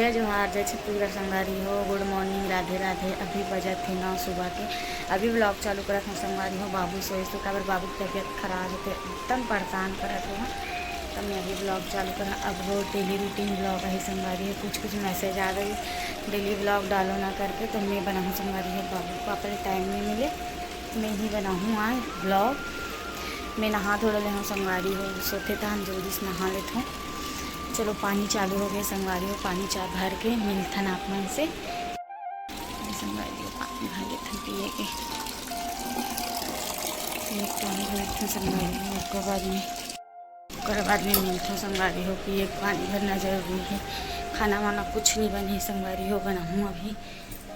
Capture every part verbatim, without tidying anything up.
जय जोहार, जय छत्तीसगढ़ संगवारी हो, good morning, राधे राधे। अभी बजत हे नौ सुबह के। अभी vlog चालू करत हूँ संगवारी हो, बाबू सोए से, काबर बाबू के तबीयत खराब हे, एकदम परेशान करत हे। तो मैं अभी vlog चालू करा। अब वो daily routine vlog हे संगवारी हो, कुछ कुछ message आ गई, daily vlog डालो ना करके, तो मैं बनाऊँ संगवारी हो, बाबू पापा ले time नहीं मिले। मैं ही बनाहूँ आज vlog। मैं नहा धो ले हूँ संगवारी हो, सोते तो हम जल्दी से नहा लेते हूँ। चलो, पानी चालू हो गए संगवारी हो, पानी चा भर के मिलथन आप मन से। ये संगवारी हो, पानी भर लेथन पिए के। एक पानी भर लेथन संगवारी हो, ओकर बाद में, ओकर बाद में मिलथन संगवारी हो कि एक पानी भरना जरूरी है। खाना वाना कुछ नहीं बने संगवारी हो, बनाऊँ अभी।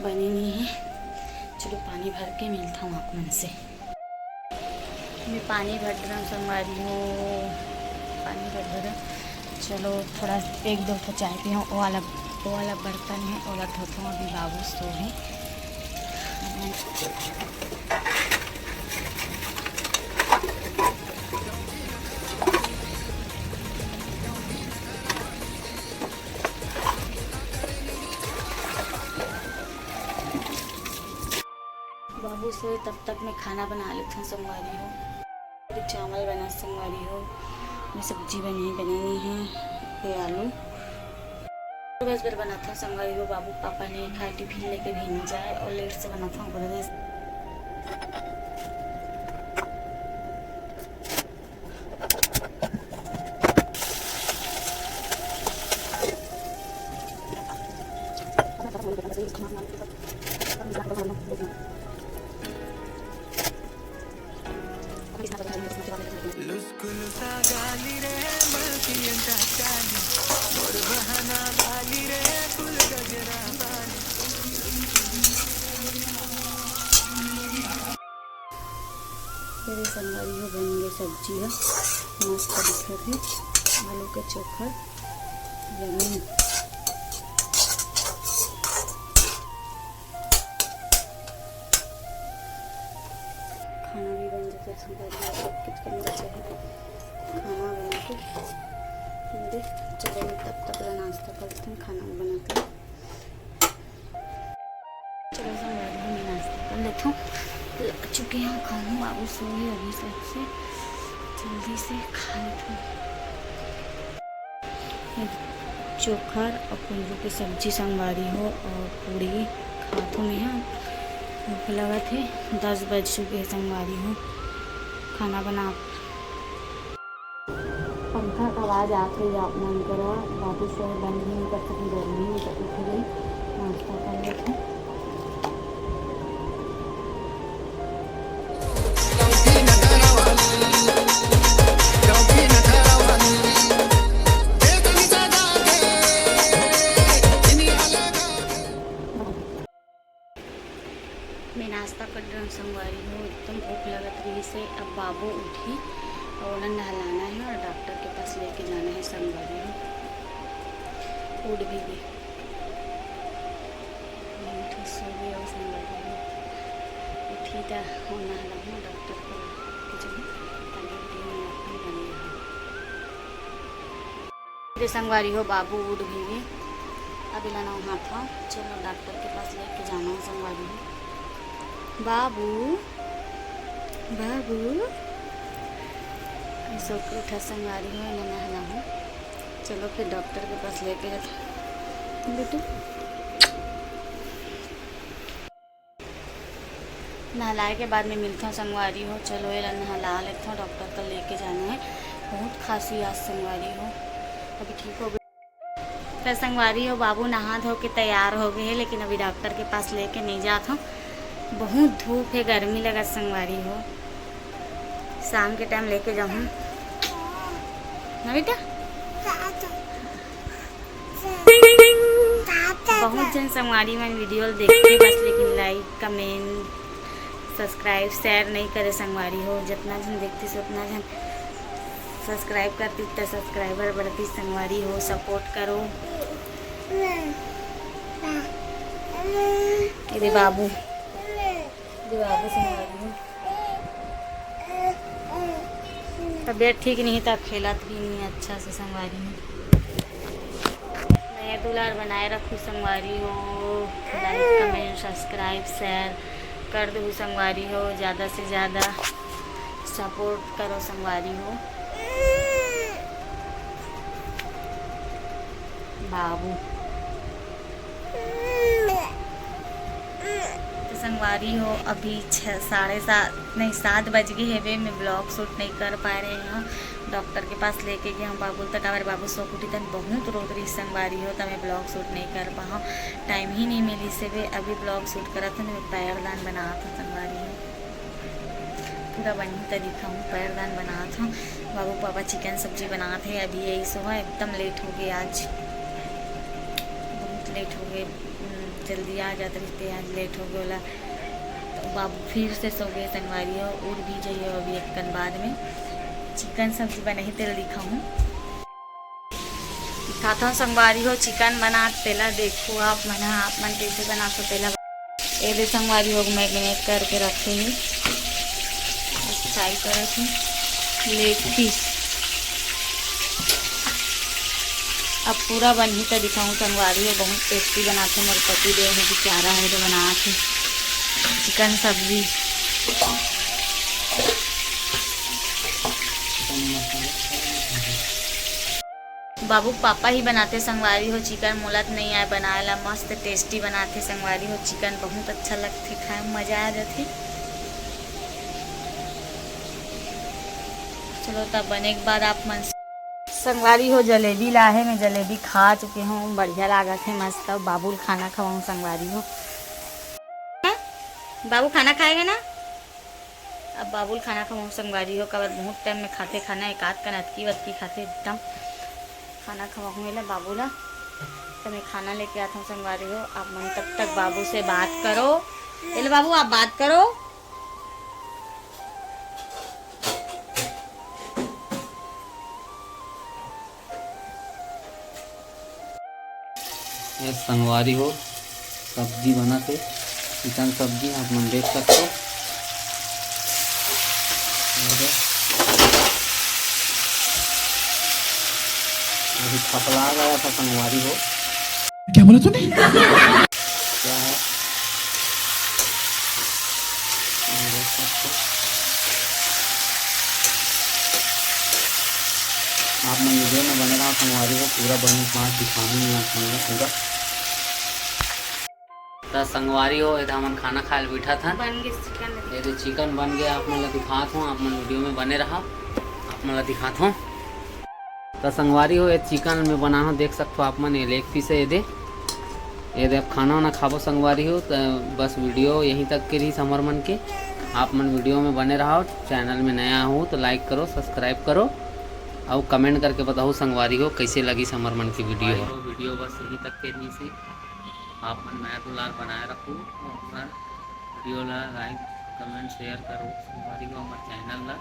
बने नहीं है। चलो, पानी भर के मिलता हूँ आप मन से। मैं पानी भर रहा हूँ संगवारी हो, पानी भर रहा। चलो, थोड़ा एक दो ठो चाय पी हूँ, वो वाला, वो वाला बर्तन है, वो वाला धोता हूँ। अभी बाबू सो है। बाबू सोए तब तक मैं खाना बना लेथन संगवारी हो। फिर चावल बना संगवारी हो, मैं सब्जी बनी, बनानी है, ये आलू। बस बर बनाथन संगवारी हो, बाबू पापा नहीं खाए, टिफिन लेके भी नहीं जाए और लेट से बनाथन ओकरे। मेरे संगवारी हो, बन गए सब्जी ह, मस्त दिखत हे, आलू के चोखा, yummy। खाना भी बन जाता है संगवारी हो, सब कुछ करना चाहिए। खाना बना के दे, चलो तब तक ला नाश्ता करते हैं, खाना बना के। चलो संगवारी हो, मैं नाश्ता कर लेता हूँ। तो चुके हैं खाऊँ, बाबू सो गए अभी सबसे, जल्दी से खा लेता हूँ। चोखर और कुंदरू के सब्जी संगवारी हो और पूड़ी खात हो। मैं ह भूख लगत हे, दस बज चुके हे संगवारी हो। खाना बना, पंखा का आवाज आत हे आप मन करा, बाकी से बंद ही नहीं कर सकती, गर्मी नहीं कर सकती। नाश्ता कर लेते हैं। मैं नाश्ता कर रहा हूँ संगवारी हो, एकदम भूख लगत रही से। अब बाबू उठी और ओला नहलाना है और डॉक्टर के पास लेके जाना है संगवारी हो। उठ भी गई, उठ सो गई और संगवारी हो। उठी त ओला नहलाऊँ, डॉक्टर को लेके जाऊँ, तबीयत भी नहीं अपन बने रहा। रे संगवारी हो, बाबू उठ भी गे। अब एला नहाथव। चलो, डॉक्टर के पास लेके जाना है संगवारी हो। बाबू, बाबू, सो के उठा संगवारी हो, एला नहलाहूँ। चलो, फिर डॉक्टर के पास लेके जाथव। बेटू, नहलाए के बाद में मिलथव संगवारी हो। चलो, एला नहला लेथव, डॉक्टर कर लेके जाना है, बहुत खांसी आज संगवारी हो। अभी ठीक हो गई। तो संगवारी हो, बाबू नहा धो के तैयार हो गए हैं, लेकिन अभी डॉक्टर के पास लेके नहीं जात हूँ। बहुत धूप है, गर्मी लगत संगवारी हो, शाम के टाइम लेके जाऊँ ना बेटा। बहुत झन संगवारी मन वीडियो ल देखथे बस, लेकिन like, comment, subscribe, share नहीं करे संगवारी हो। जितना झन देखथे उतना झन subscribe करती त subscriber बढ़ती संगवारी हो, support करो। ये दे बाबू, ये बाबू संगवारी हो। तबीयत ठीक नहीं था, खेलत भी नहीं अच्छा से संगवारी हो। नया दुलार बनाए रखू संगवारी हो, like, comment, subscribe, share कर दू संगवारी हो, ज़्यादा से ज़्यादा support करो संगवारी हो। बाबू तो संगवारी हो, अभी छः, साढ़े सात, नहीं, सात बज गे हेवे। मैं vlog shoot नहीं कर पाए रहे हूँ। डॉक्टर के पास लेके गे हूँ बाबू ल, त काबर बाबू सोकुटी तन बहुत रोत रही संगवारी हो, त मैं vlog shoot नहीं कर पाहूँ, time ही नहीं मिली से बे। अभी vlog shoot करत हूँ, मैं पैरदान बनात हूँ संगवारी हो। पूरा बनही त दिखाऊँ, पैरदान बनात हूँ। बाबू पापा chicken सब्जी बनात हे, अभी यही सो है, एकदम late हो गए आज, बहुत late हो गए। हम्म, जल्दी आ जात रहते, आज late हो गए ओला। तो बाबू फिर से सो गए संगवारी हो, उठ भी जाइए अभी एक कन बाद में। Chicken सब्जी बनही तेल दिखाऊँ, दिखात हूँ संगवारी हो, chicken बनात तेला देखो आप मन ह, आप मन कैसे बनात हो तेला। ये दे संगवारी हो, marinate करके रखे ही, अब fry करत ही leg piece। अब पूरा बनही त दिखाऊँ संगवारी हो, बहुत tasty बनाथे मोर पति देव हे, बेचारा हे तो बनात हे chicken सब्जी। बाबू के पापा ही बनाथे संगवारी हो chicken, मोला त नइ आय बनाए ला। मस्त tasty बनाथे संगवारी हो chicken, बहुत अच्छा लगथे खाए में, मजा आ जाथे। चलो तब बने के बाद आप मन संगवारी हो जलेबी लाहे, मैं जलेबी खा चुके हूँ, बढ़िया लागत हे मस्त। बाबू ल खाना खवाऊँ संगवारी हो। हाँ? बाबू खाना खाएगा ना? अब बाबू ल खाना खवाऊँ संगवारी हो, काबर बहुत time में खाथे खाना, एक आध कन अतकी वतकी खाथे एकदम। खाना खवाऊँ एला बाबू ला, त मैं खाना लेके आत हूँ संगवारी हो। आप मन तब तक बाबू से बात करो। एले बाबू, आप बात करो। ये संगवारी हो, सब्जी बनत हे, chicken सब्जी आप मन देख सकथो। ये दे। अभी थपला गया था संगवारी हो। क्या बोला तूने? क्या है? आप मन video में बने रहो संगवारी हो, पूरा बने पास दिखाऊंगी आप मन ला पूरा। त संगवारी हो, एदे हमन खाना खाए ल बैठत हन। बन गे chicken। एदे chicken बन गे, आप मन ला दिखात हूँ, आप मन video में बने रहा, आप मन ला दिखात हूँ। त संगवारी हो, ये chicken में बना हो, देख सकथो आप मन, ये leg piece है एदे। एदे अब खाना वाना खाबो संगवारी हो, त बस video यहीं तक के रही हमर मन के। आप मन video में बने रहो, channel में नया हो तो like करो, subscribe करो, अउ comment करके बताओ संगवारी हो कैसे लगी हमर मन की video। Video बस यहीं तक के रही से, आप मन मया दुलार बनाए रखो, अपन video ला like, comment, share करो संगवारी हो हमर channel ला।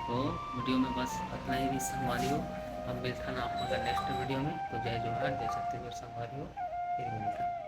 तो video में बस अतना ही रही संगवारी हो, अब मिलथन आप मन ला next video में। तो जय जोहार, जय छत्तीसगढ़ संगवारी हो, फिर मिलथन।